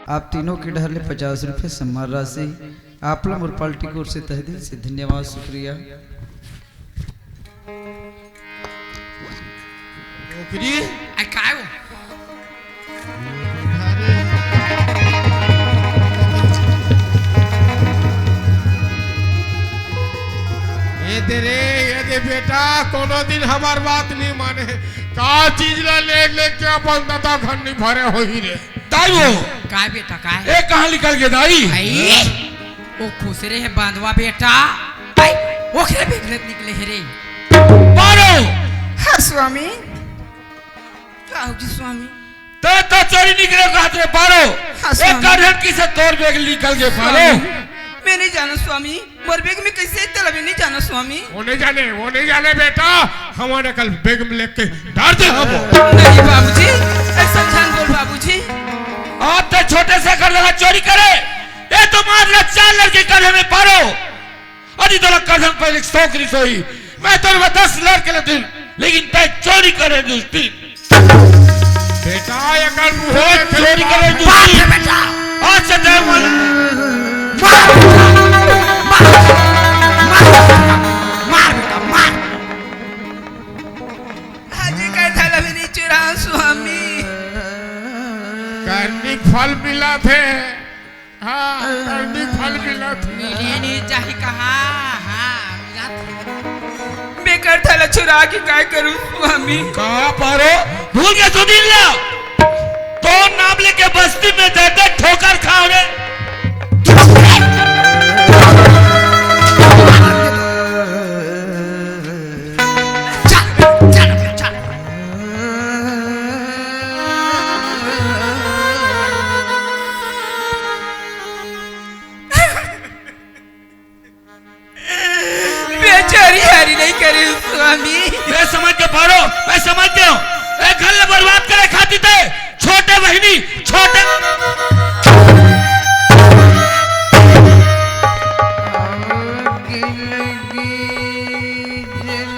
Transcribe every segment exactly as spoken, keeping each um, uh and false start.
आप तीनों के डहर ले पचास रुपये सम्मान राशि। आप ला मोर पार्टी की ओर से तहे दिल से धन्यवाद, शुक्रिया। डोकरी। आ, काय वो? ये दे रे, ये दे बेटा, कोनो दिन हमार बात नहीं माने। का चीज ला ले, लेके अपन दादा घर नहीं भरे होही रे। दाई वो। काय बेटा, काय? ए, कहाँ निकल गए दाई? आई, वो खुसरे हे बांधवा बेटा। आई, ओखरे बिगड़त निकले हे रे। पारो। हाँ स्वामी। का हो जी स्वामी? ते तो चोरी निकले कहत रे पारो। हाँ, ए स्वामी। करधन किसे तोर बैग निकल गए पारो? स्वामी, मैं नहीं जाना स्वामी, मोर बैग में कैसे तेला भी नहीं जाना स्वामी। वो नहीं जाने, वो नहीं जाने बेटा, हमारे कल बैग में लेके डाल दे हम। नहीं बाबूजी, ऐसा झन बोल बाबूजी। आप तो छोटे से करधन ला चोरी करे, ये तो मार ला चार लड़के करधन में पारो। अरे तोला करधन पहले सौ की सोई, मैं तो दस लड़के ला दिन, लेकिन तय चोरी करे दुष्टी। बेटा, एकर मुंह में चोरी करे दुष्टी। बाप रे बेटा। अच्छा, तय मन। मार बेटा, मार, मार बेटा, मार बेटा, मार। आज ये करधन ला भी नहीं चुरा स्वामी। करनी फल मिला थे। हाँ, करनी फल मिला थे। मिलिए नहीं चाही कहा। हाँ, मिला थे। मैं करधन ला चुरा के काय करूं स्वामी? का पारो? भूल गया सुधीर ला। तो नाम लेके बस्ती में दे दे ठोकर खाओ रे। बेचारी हारी नहीं करे स्वामी। मैं समझ के पारो, मैं समझ गया हूँ। ए घर ले बर्बाद करे खाती थे, छोटे बहिनी, छोटे। आग लगी जल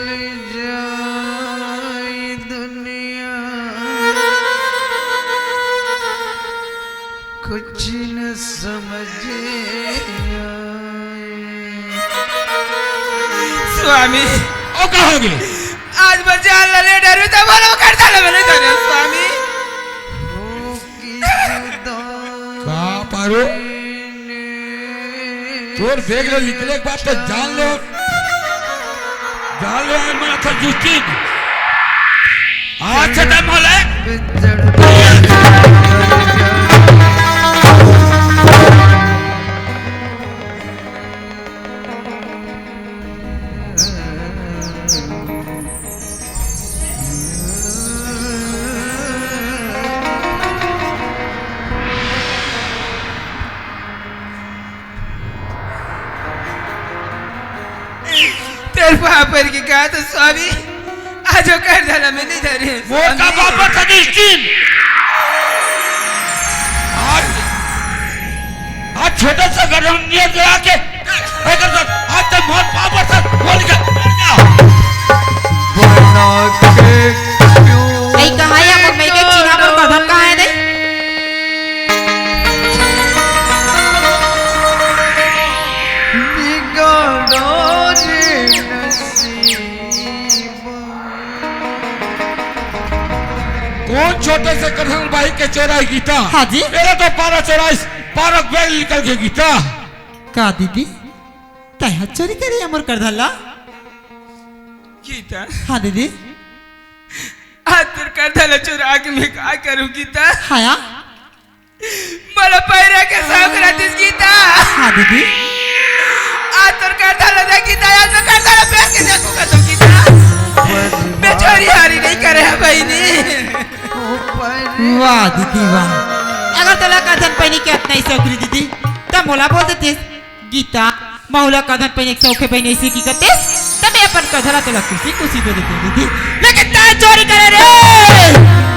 जाए दुनिया, कुछ न समझ आए। स्वामी। ओ कहोगे? आज बचा लले डरू तो बोलो करधन ला मैंने जाने स्वामी। का पारो? तोर बैग ले निकले के बाद तो जान ले, जान ले, आज मैं था जुस्ती। आज से तय मोले। तेरे पापड़ की कहा तो स्वामी, आज वो करधन ला मैं नहीं धरे। वो का पापड़ था निश्चित। आज, आज छोटा सा करधन नियत लगा के, एकर साथ, आज तो मोर पापड़ था, वो निकल, बना के क्यों नहीं कहा या मोर मई के चिन्हा पर करधन कहाँ है दे? बिगाड़ो रे नसीब। कौन छोटे से करधन बाई के चोराई गीता? हाँ जी। मेरा तो पारा चोराई, पारा बैग निकल के गीता। का दीदी? तैं चोरी करे अमर करधन ला? गीता। हाँ दीदी। आज तोर करधन ला चुरा के मैं का करूं गीता? हाँ या? मोला पैरा के शौक रहतिस गीता। हाँ दीदी। आज तोर करधन ला देख गीता, आज मैं करधन ला पहन के देखूंगा तो गीता। मैं चोरी हारी नहीं करे है बहिनी। वाह दीदी वाह, अगर तोला करधन पहनी के अतना ही शौक रही दीदी, तब मोला बोल देतिस। गीता, महूं ला करधन पहिने के शौक हे बहिनी, अइसे कि कहितेस, त मैं अपन करधन ला तोला खुशी खुशी दे देतेंव दीदी। लेकिन तैं चोरी करे रे,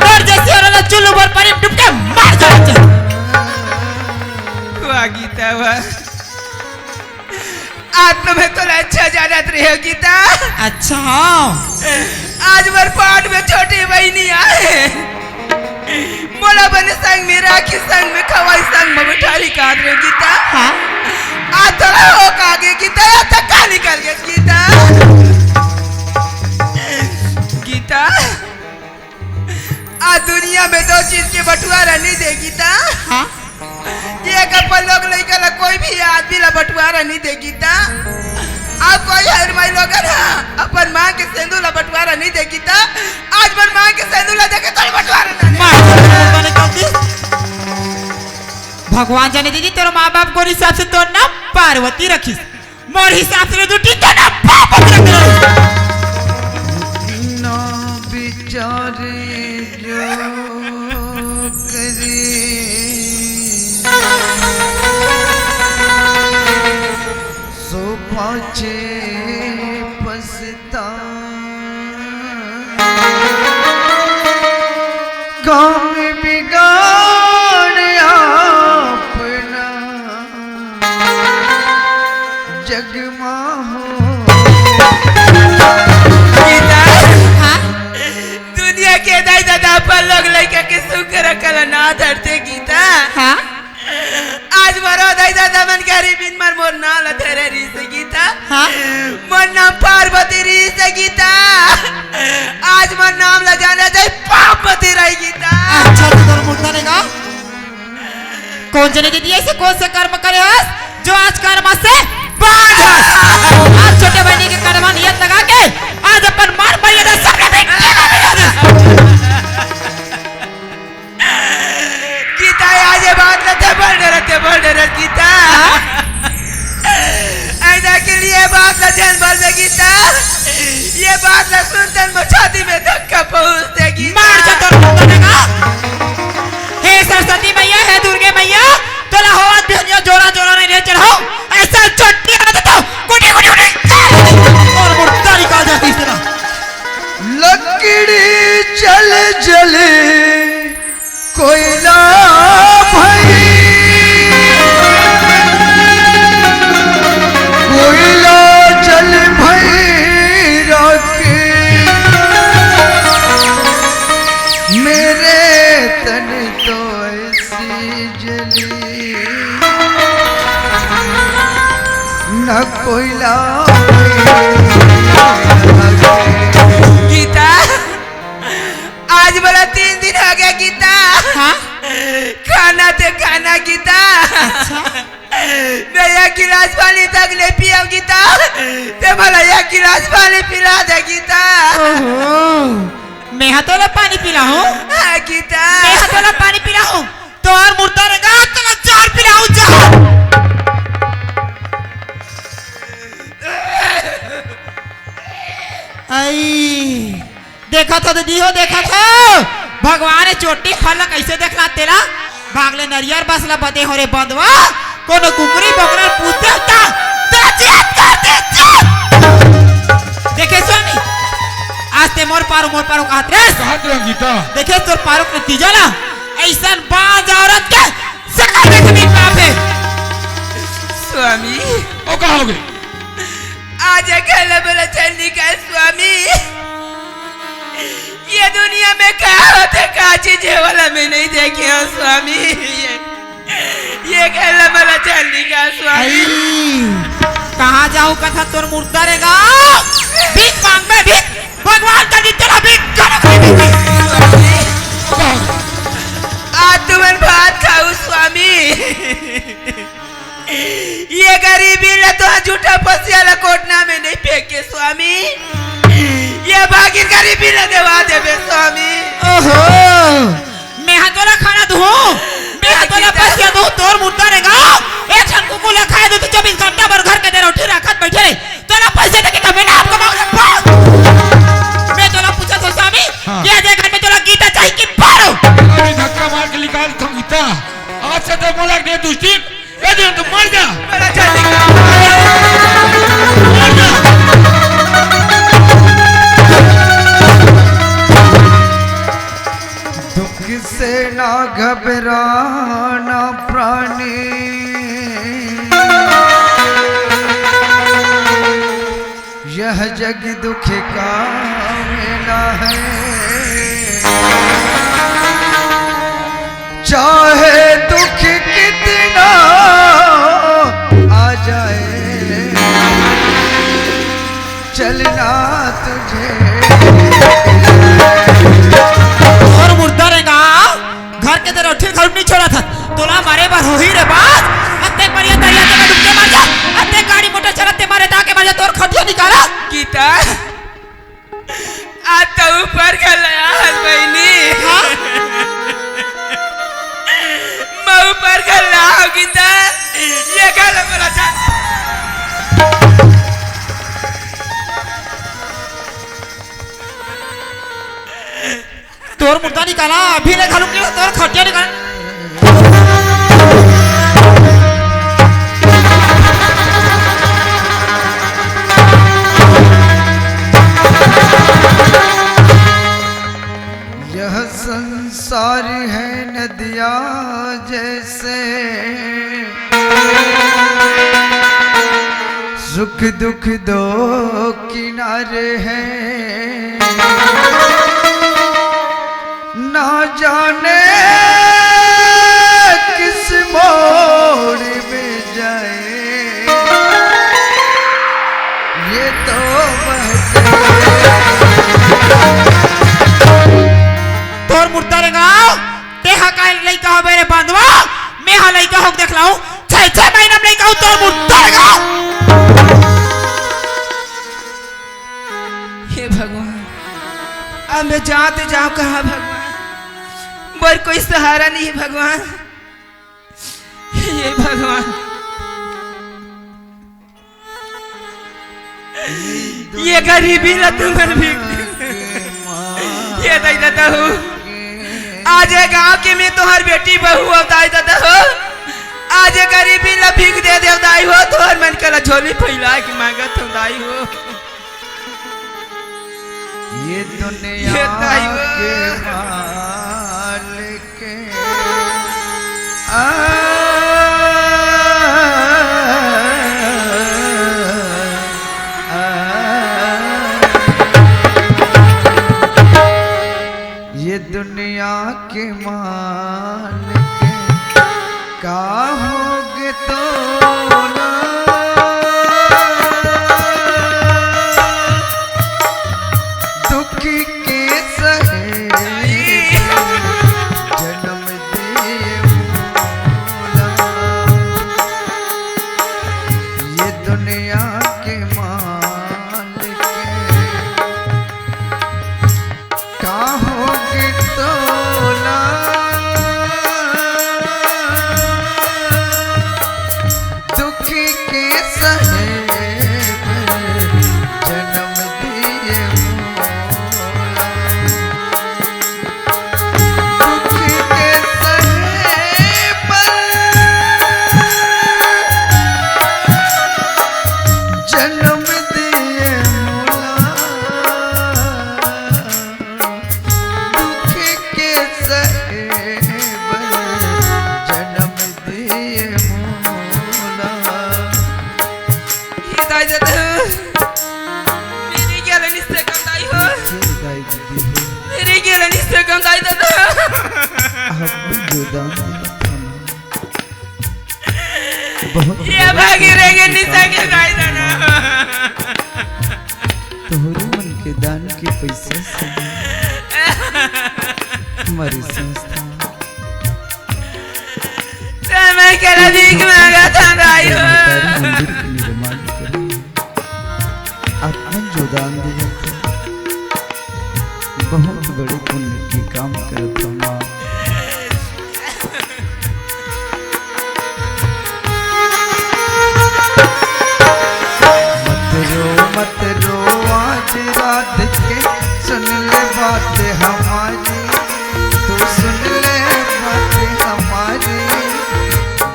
तोर जइसे औरत ला चुल्लू भर पानी में डूब के मर जाना चाहिए। वाह गीता, वाह। आज तो मैं तोला अच्छा जानत रहेंव गीता। अच्छा? आज मोर पाट में छोटी बहिनी आए। मोला बने संग में राखी, संग में खवाई, संग में बैठारी काट रे गीता। हाँ। आ तोला हो का गे गीता, या तक का निकल गे गीता। गीता, आ दुनिया में दो चीज के बंटवारा नहीं दे गीता। हाँ। एक अपन लोग लइका ला कोई भी आदमी ला बंटवारा नहीं दे गीता। अब कोई हर माई लोगन ह अपन माँ के सेंदू ला बंटवारा नहीं दे गीता। आज मन माँ के सेंदू ला देके तोर बंटवारा ना दे। माँ के सेंदू ला निकाल दी। भगवान जाने दीदी, तेरे माँ बाप को हिसाब से तोर नाम पार्वती रखिस, मोर हिसाब से दुटी तो ना पार्वती रखिस। ना विचारे जो करे, सो पाछे पछता। काम बिगाड़ अपना जग मा हो। गीता, हाँ? दुनिया के दाई ददा अपन लोग लइका के सुख रखल ना धरते गीता। हाँ? आज मरो दाई ददा मन गरीबिन मन मोर नाम ला धरे रहिस गीता। हाँ? मोर नाम पार्वती रहिस गीता। आज मोर नाम ला जाने जाए पार्वती रही गीता। अच्छा, तो तोर मुर्दा ने का? कौन जने दीदी ऐसे कौन से कर्म करे हस, जो आज कर्म से बांझ हस? आज छोटे बहिनी के कर्म नियत लगा के आज अपन मार मर्यादा सब ला बेटे ला दे। गीता, आज ये बात ला ते बड़ डरत, ते बड़ डरत गीता। हाँ? ऐसा के लिए बात ला जन बोल दे गीता। ये बात ला सुनतन मो छाती में धक्का पहुंच दे गीता। मार जा तोर मुंह देगा। हे सरस्वती मैया, हे दुर्गे मैया, तोला होवत बिहनिया जोरा जोरा नहीं ले चढ़ाओ। ऐसा चोटी आ देता, कुटी कुटी कुटी। और मुर्दा निकाल जाती इस तरह। लकड़ी जल जल कोयला भई, कोयला जल भई राख, मेरे तन तो ऐसी जली, न कोयला भई। गीता, आज मोला तीन दिन हो गया गीता। हाँ? खाना ते खाना गीता। अच्छा। मैं एक गिलास पानी तक नहीं पिया गीता। ते मोला एक गिलास पानी पिला दे गीता। ओहो, मैं हा तोला पानी पिलाहूँ? हाँ गीता। मैं हा तोला पानी पिलाहूँ? तोर मुर्दा रहेगा, तोला जहर पिलाहूँ, जहर। आई। देखत हो दीदी हो, देखत हो, भगवान ए चोटी फल ला कइसे देखला तेला। भाग ले नरियर बस ला बदे हो रे बंदवा, कोनो कुकरी बोकरा पूछते होता, तो चेत कर दे, चेत। देखे स्वामी, आज ते मोर पारो, मोर पारो कहत रे। कहत रे गीता। देखे तोर पारो के नतीजा ला, ऐसन बांझ औरत के सकल के जमीन पाप है। स्वामी। ओ कहा हो गए? आज अकेले बोला चल निकल स्वामी। ये दुनिया में का होथे, का चीज हे, वाला मैं नहीं देखे हूँ स्वामी। ये, ये कहला मला चंडी का स्वामी। आई, कहाँ जाहूँ कथा तोर मुर्दा रहेगा? भीख मांग बे, भीख। भगवान का दी तेरा भीख, तेरा भीख, भीख। आज तुमन भात खाऊ स्वामी। ये गरीबी ला तो झूठा पसिया ला कोटना में नहीं फेंके स्वामी। ये भागिन गरीबी ला देवा देबे स्वामी। ओहो, मैं हा तोला खाना दूँ, मैं हा तोला पसिया दूँ, तोर मुर्दा रहेगा। एक ठन कुकुर ला खाए दूँ तो चौबीस घंटा भर घर के दे रोटी रखत बैठे रहे। तोला पैसे देके कमे ना आपको मांग रखा। मैं तोला पूछा था स्वामी, हाँ। कि आज ये घर में तोला गीता चाहिए कि पारो? अभी धक्का मार के निकाल था गीता। आज से तो मोला दे दुष्टी। ए दिन तो मर जा। मर जा। दुख से ना घबराना प्राणी, यह जग दुख का मेला है। तोर मुर्दा रे गाँव, घर के दरोठिन घर नहीं छोड़ा था। तोला मारे बर होही रे बात। अते परिया तरिया ते डुबके मर जा। अते गाड़ी मोटर चलाते मारे ताके मर जा। तोर खटिया निकाला। गीता, आज तो ऊपर कर ले आज बहिनी। हाँ? मैं ऊपर कर ले आओ गीता। ये कर ले बोला था। तोर मुर्दा निकाला, अभी ले घालू के तोर खटिया निकाल। यह संसार है नदिया जैसे, सुख दुख दो किनारे हैं। ना जाने किस मोड़ में जाए, ये तो बहते। तोर मुर्दा रे गाँव, ते हा का लइका हो मेरे बांधवा, मैं हा लइका हो देख लाऊं, छह छह महीना में लइका हो तोर मुर्दा रे गाँव। हे भगवान, अब मैं जाते जाऊं कहाँ भगवान, मोर कोई सहारा नहीं है भगवान। हे भगवान, ये गरीबी ला तुमन भी, ये दाई दादा हो, आज ये गांव के में तोहर बेटी बहू हो दाई दादा हो, आज ये गरीबी ला भीख दे दे दाई हो, तोहर मन के ला झोली फैला के मांगत हो दाई हो। ये दुनिया ये दाई हो। के मालिक आ, आ, ये दुनिया के मालिक का होगे तोला। दुख के सहे जन्म दिए मोला। ये दुनिया के मालिक का होगे तोला। दुख के सहे जन्म दिए मोला। दुख के सहे पर जन्म दिए मोला। दुख के सहे बर जन्म दिए मोला। ये दाई दादा, मेरे गेल निस्ते कम दाई हो। ये दाई दीदी हो। मेरे गेल निस्ते कम दाई दादा। अब जो दान दिया था ना, बहुत ये भागी रे के निशा के दाई दादा। तोहरे मन के दान के पैसा से हमारी संस्था समय के ला भीख मांगा था दाई हो। मंदिर के निर्माण करें। आपने जो दान दिया था, बहुत बड़े पुण्य के काम करत हो माँ। मत रो, मत रो, आज रात के सुन ले बात हमारी, तू सुन ले बात हमारी।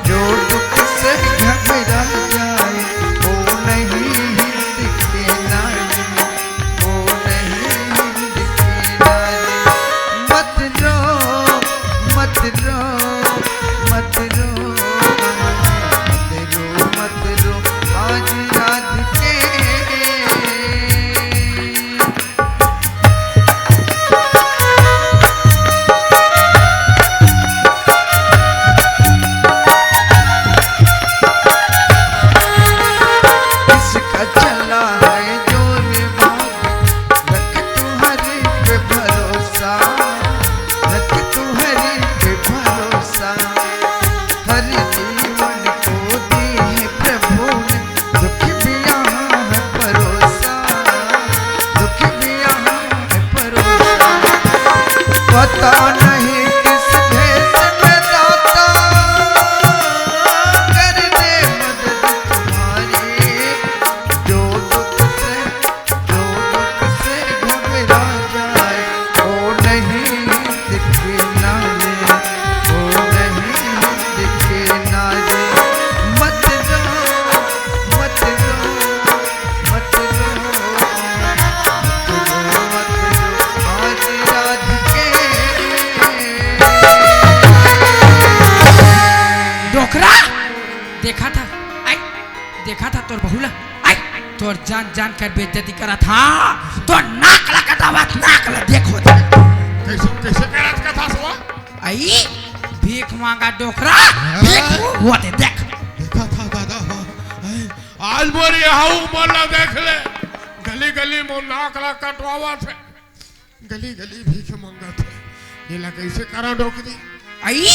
जो दुख से घबरा जाए, वो नहीं हिंद के नारी। ओ नहीं हिंद की नारी, मत रो, मत रो, मत रो, मत रो, मत रो, आज रात के। तोर जान जान कर बेइज्जती करत हा। तो नाक ला कटावत, नाक ला देखो दे। कैसे, कैसे करत कथा सवा? आई भीख मांगा डोकरा, हाँ। भीख वो दे देख। देखा था दादा, हाँ। आई, आज मोर यहाँ उमर ला देख ले। गली गली मोर नाक ला कटवावत हे। गली गली भीख मंगत हे। एला कैसे करा डोकरी? आई,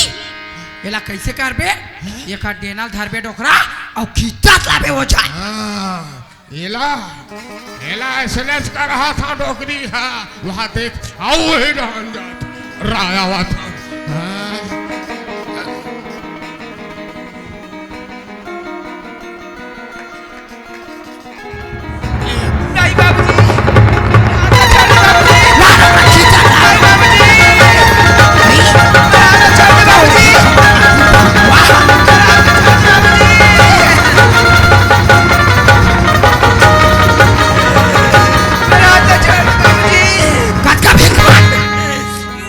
एला कैसे करबे? हैं? एकर डेनल धरबे डोकरा, अउ खींचत लाबे ओझा। हाँ, एला, एला ऐसने करहा था डोकरी हा। वहाँ देख, अउ वही डहन जात, राया हुआ था। हाँ। नहीं बाबूजी।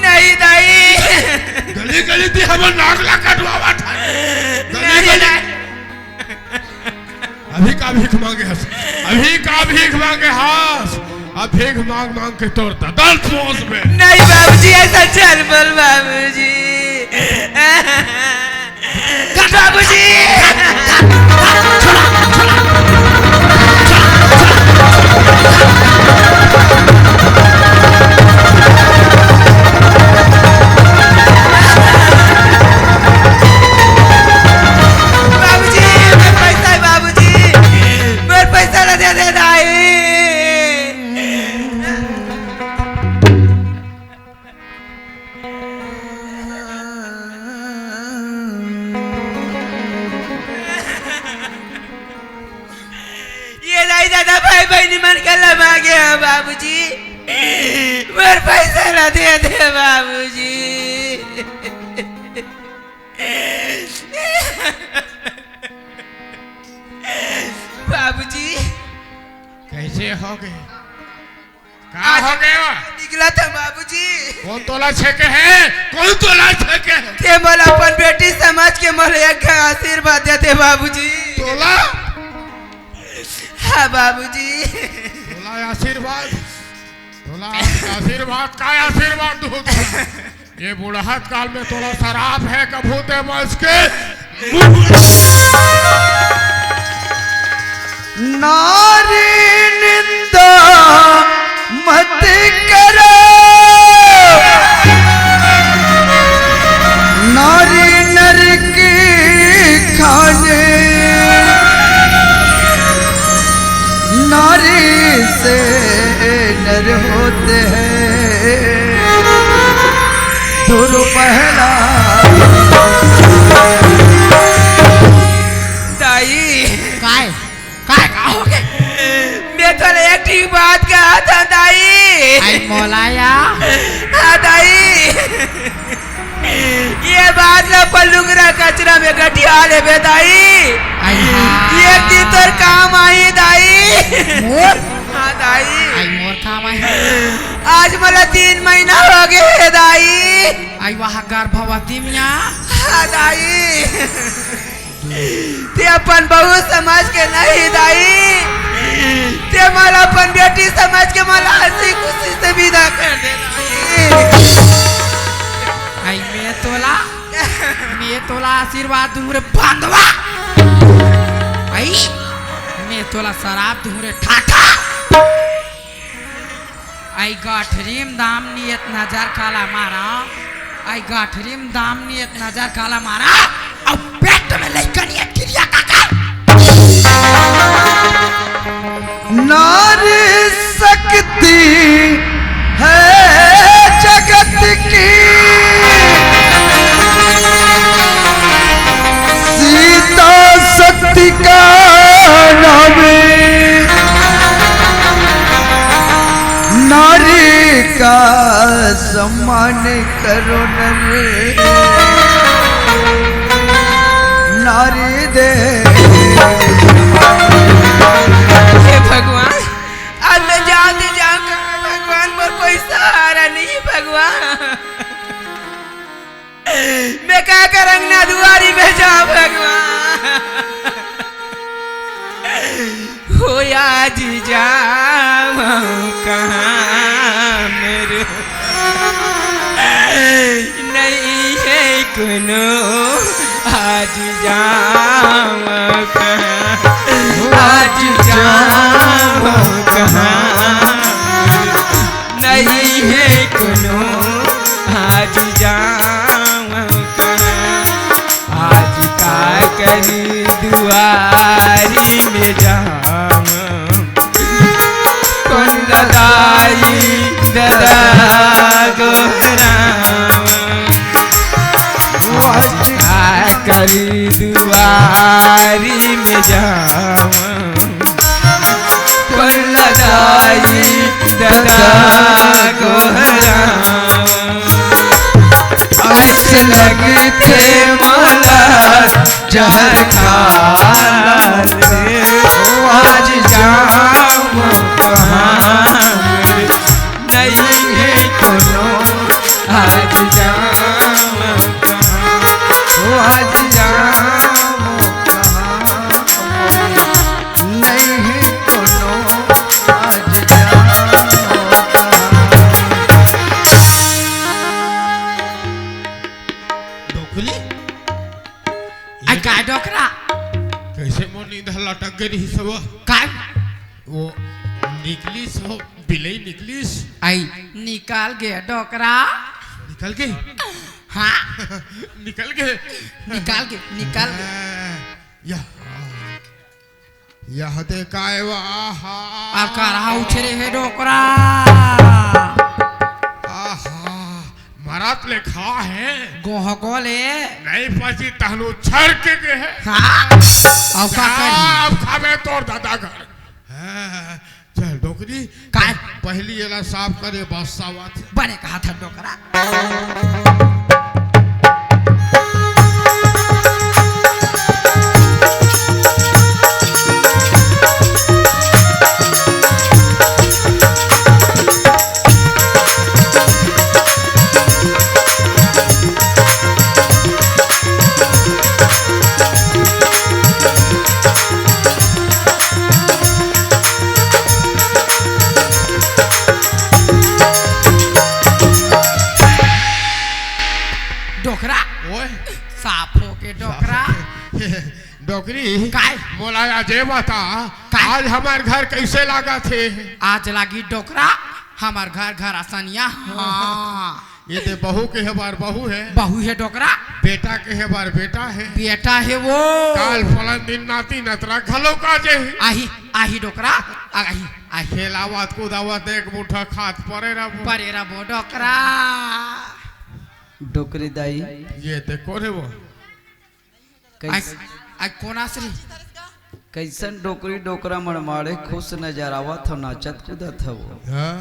नहीं दाई। गली गली ती हमर नाक ला कटवावत हे। गली नहीं गली। दाई। अभी का भीख मांगे हस? अभी का भीख मांगे हस? अब भीख मांग मांग के तोर ददल पोस में। नहीं बाबूजी, ऐसा चल बोल बाबूजी। बाबूजी। बाबूजी, मोर पैसा हे बाबूजी, मोर पैसा ला दे दे दाई। ये दाई दादा भाई बहिनी मन के लमा गया बाबूजी, मोर पैसा ला दे दे बाबूजी। बाबूजी। कैसे हो गए? का हो गया? निकला था बाबूजी। कोन तोला छेके हे? कोन तोला छेके हे? ते मोला अपन बेटी समझ के मोला एक आशीर्वाद देते बाबूजी। तोला? हाँ बाबूजी। तोला आशीर्वाद? तोला आशीर्वाद? का आशीर्वाद दूँ तोला? ये बुढ़त काल में तोला सराप हे, कभू ते बच के। नारी निंदा मत करो, नारी नरक खाने, नारी से नर होते हैं। गुरु पहला। दाई। काय? काय का हो गए? मैं तोला एक ठीक बात कहा था दाई। आई मोलाया। हाँ दाई। ये बात ला पल्लुकरा कचरा में गठिया लेबे दाई। आई हाँ। एक दिन तोर काम आही दाई। मोर? हाँ दाई। आई मोर काम आही। आज मोला तीन महीना हो गए हे दाई। आई वहाँ गर्भवती मिया। हाँ दाई। ते अपन बहू समझ के नहीं दाई, ते मोला अपन बेटी समझ के मोला हंसी खुशी से विदा कर दे दाई। आई मैं तोला, मैं तोला आशीर्वाद दूँ रे बांधवा। आई मैं तोला शराब दूँ रे ठाठा। आई गठरी म दाम नियत नजर काला मारा, आई गठरी म दाम नियत नजर काला मारा, अउ पेट में लइका नियत किरिया काका। नारी शक्ति है जगत की, सीता शक्ति का नाम है। नारी का सम्मान करो नर, नारी दे। हे भगवान, अब मैं जाते जाऊं कहाँ भगवान, मोर कोई सहारा नहीं भगवान। मैं का करंग ना दुआरी में जा भगवान। हो ओ आज जावं कहाँ मेरे, नहीं है कोनो, आज जावं कहाँ, आज जावं कहाँ, नहीं है कोनो, आज जावं कहाँ। आज का करी दुआरी में जावं, कोन दाई ददा गोहरावं। आज का करी दुआरी में जावं, कोन दाई ददा गोहरावं। अइसे लगथे मोला जहर खाथे, ओ आज जावं कहाँ, नहीं है कोनो, आज जावं कहाँ, ओ आज जावं कहाँ, नहीं है कोनो, आज जावं कहाँ। डोकरी? आई का डोकरा? कइसे मोर नींद ह लटक गे रिहिस हवय? काय? वो निकलिस हो, बिलई निकलिस। आई निकल गे डोकरा। निकल गे? हाँ। निकल गे? निकल गे, निकल गे। हाँ, या। यह दे काय वाह। आ करहा उछरे हे डोकरा। आहा, मरत ले खा हे। गोहगो ले। नहीं पची तहनु छर के गे हे। हाँ। अब का करी? अब खाबे तोर दादा घर। हाँ, चल डोकरी। काय? पहली एला साफ करे बस सावत। बने कहा था डोकरा। डोकरा। ओए। साफ हो के डोकरा। डोकरी। काय? मोला आज ये बता, काय? आज हमर घर कइसे लागत हे? आज लागी डोकरा, हमर घर, घर असनिया। हाँ। ये ते बहू के हे बार बहू हे। बहू हे डोकरा। बेटा के हे बार बेटा हे। बेटा हे वो। काल फलन दिन नाती नतरा घलो का जे हे। आही, आही डोकरा, आही, आही। खेलावत कूदावत एक मुठा खात परे रबो। परे रबो डोकरा। डोकरी दाई। ये ते कोन हे वो? कैस-, आई, आई कोन आसरी? कइसन डोकरी डोकरा मड़माड़े खुश नजर आवत हो, नाचत कूदत हो। हाँ,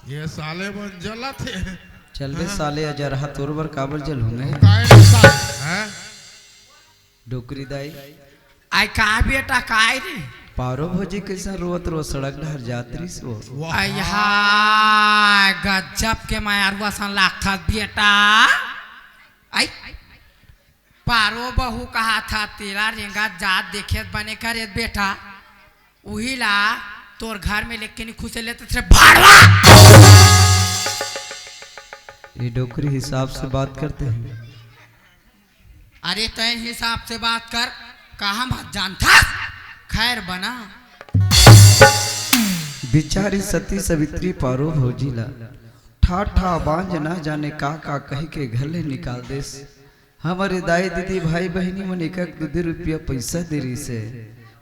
ये साले मन जलत हे। चल बे हाँ। साले, अजरहा तोर बर काबर जलहूँ मैं? काय रे साले, हाँ? डोकरी दाई। आई का बेटा, काय रे? पारो भौजी कइसन रोवत रोवत सड़क डहर जात रिहिस वो। वाह। आई हा, गजब के मयारुआ सन लागथस बेटा। आई, पारो बहू कहा था, तेला रेंगत जात देखे बने करे बेटा, उही ला तोर घर में लेके नहीं खुसे लेते थे भाड़वा। ये डोकरी हिसाब से बात करते हैं। अरे तय हिसाब से बात कर, कहा मत जानता। खैर बना। बिचारी सती सवित्री पारो भौजी ला ठा ठा बांझ ना जाने का का कही के घर ले निकाल देस। हमर दाई दीदी भाई बहिनी मन एक एक दू दू रुपया पइसा दे रिहिस हे,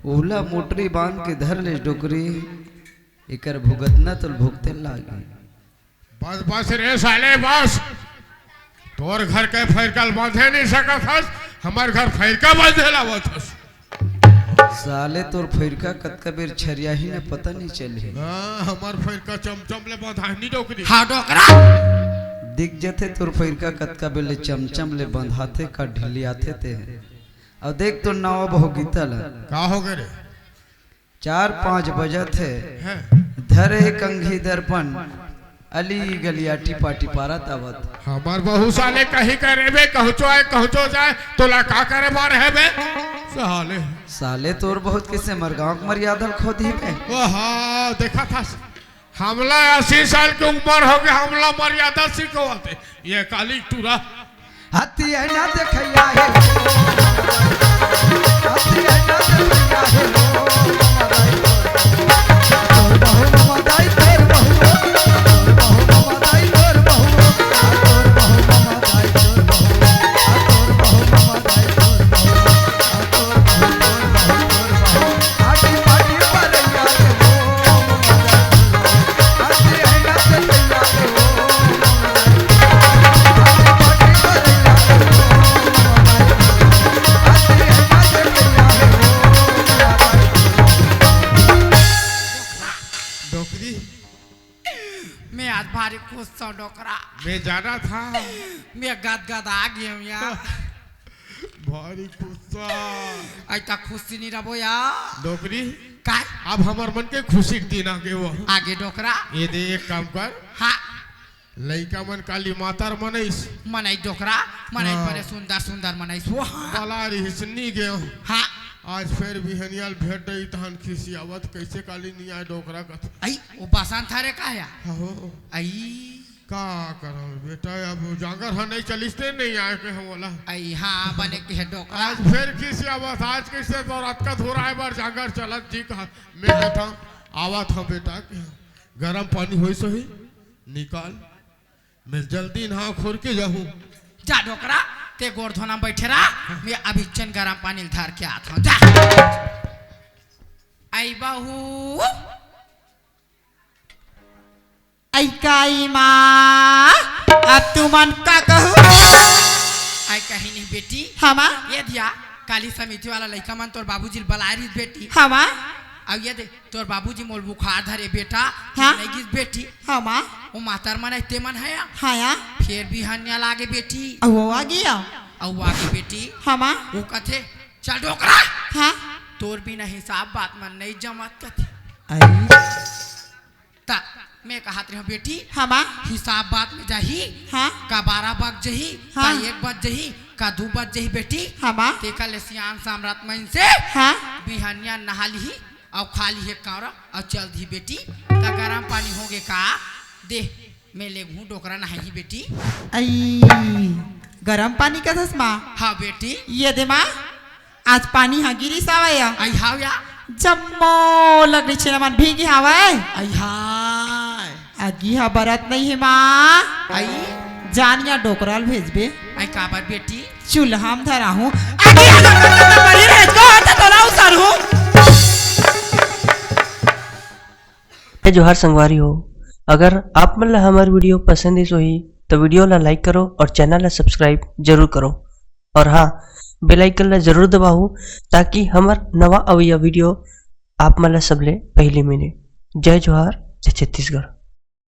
ओला मोटरी बांध के धर ले डोकरी, एकर भुगतना तो भुगते लागी। बस बस रे साले बस, तोर घर के फैरका ल बांधे नहीं सकत हस, हमर घर फैरका बांधे लावत हस। साले तोर फैरका कतका बेर छरियाही न पता नहीं चलही। हाँ, हमर फैरका चमचम ले बंधाही नहीं डोकरी। हाँ डोकरा। दिख जथे तोर फैरका कतका बेर ले चमचम ले बंधाथे का ढिल्लियाथे ते। अउ देख तो नवा बहू गीता ला। का हो गे रे? चार पाँच बजत हे। हैं? धरे हे कंघी दर्पण। अली गलियाटी पाटी पारत आवत। हमर बहू साले कहीं करे बे, कहचो आए, कहचो जाए, तोला का करे बार हे बे? साले। साले तोर बहुत किसे मरगांव के मर्यादा ल खो दी बे। वाह, देखा था, हमला अस्सी साल के उम्र हो गए, हमला मर्यादा सिखवाते। ये काली टूरा। हाथी है ना देखैया हे। हाथी है ना देखैया हे। तोर बहू ममदाई, तोर बहू। तोर बहू ममदाई, तोर बहू। तोर बहू ममदाई, तोर बहू। तोर बहू ममदाई, तोर बहू। डोकरी। मैं आज भारी खुश हूँ डोकरा। मैं जाना था। मैं गदगदा गया हूँ यार। भारी खुश हूँ। ऐसा खुशी नहीं रहो यार। डोकरी। काय? अब हमर मन के खुशी के दिन आगे वो। आगे डोकरा। ये दे एक काम कर। हाँ। लइका मन काली मातर मनइस। मनई डोकरा, मनई हाँ। बने सुंदर सुंदर मनइस वो। हाँ। बला रिहिस नी गयो। हाँ। आज फेर बिहनिया ल भेंट दई तहन खिसियावत कैसे काली नी आए डोकरा कथे। आई, वो बसंत हरे का या? हो। आई। का करम बेटा, अब जांगर ह नहीं चलिस ते नहीं आए के हम बोला। आई, हाँ, बने के हे डोकरा। आज फेर खिसियावत, आज कैसे तो रात का धोरा है बार जांगर चलत जी कहा। मैं कहता, आवत हम बेटा के गरम पानी होई सही, निकाल। मैं जल्दी नहा खोर के जाहूँ। जा डोकरा, ते गोड़ धोना बैठे रहा, मैं अभी चन गरम पानी धर के आत हूँ। जा। आई बहू। आई काई माँ, अब तुमन का कहू? आई कहीं नहीं बेटी। हाँ माँ। ये दिया, काली समिति वाला लइका मन तोर बाबूजी ल बलाए रहिस बेटी। हाँ माँ। अब ये दे, तोर बाबूजी मोल बुखार धरे बेटा, हाँ। नहीं गिस बेटी। हाँ माँ। वो मातर मन आए ते मन है या? हाँ या। फेर बिहनिया लागे बेटी। अउ वो आ गया। अउ आगे बेटी। हाँ माँ। वो कथे, "चल डोकरा।" हाँ। "तोर बिना हिसाब बात मन नहीं जमत," कथे। आई। ता मैं कहत रहे बेटी, हाँ माँ। हिसाब बात में जाही, हाँ। का बारह बज जाही, हाँ। का एक बज जाही, का दू बज जाही बेटी। हाँ माँ। तेकर ले सियान सामरथ मन से हाँ। बिहनिया नहा लिही, अउ खा लिहे कांवरा, अउ चल दिही बेटी। त गरम पानी होगे का? दे, मैं लेगहूँ डोकरा नहाही बेटी। आई, गरम पानी कथस माँ? हाँ बेटी। ये दे माँ, आज पानी ह गिरिस हावय। आई हाव या। जम्मो लकड़ी छेना मन भीगी हावय। आई हाय। अगी ह बरत नहीं हे माँ। आई। जान या डोकरा ल भेजबे। आई काबर बेटी? चूल्हा म धराहूँ। आगी ह बरत नहीं हे, तोला उसरहूँ। जय जोहार संगवारी हो, अगर आप मन ला हमर video पसंद आइस होही, तो video ला like करो और channel ला subscribe जरूर करो। और हाँ, bell icon ला जरूर दबाहू, ताकि हमर नवा अवइया video आप मन ला सबले पहली मिले। जय जोहार, जय छत्तीसगढ़।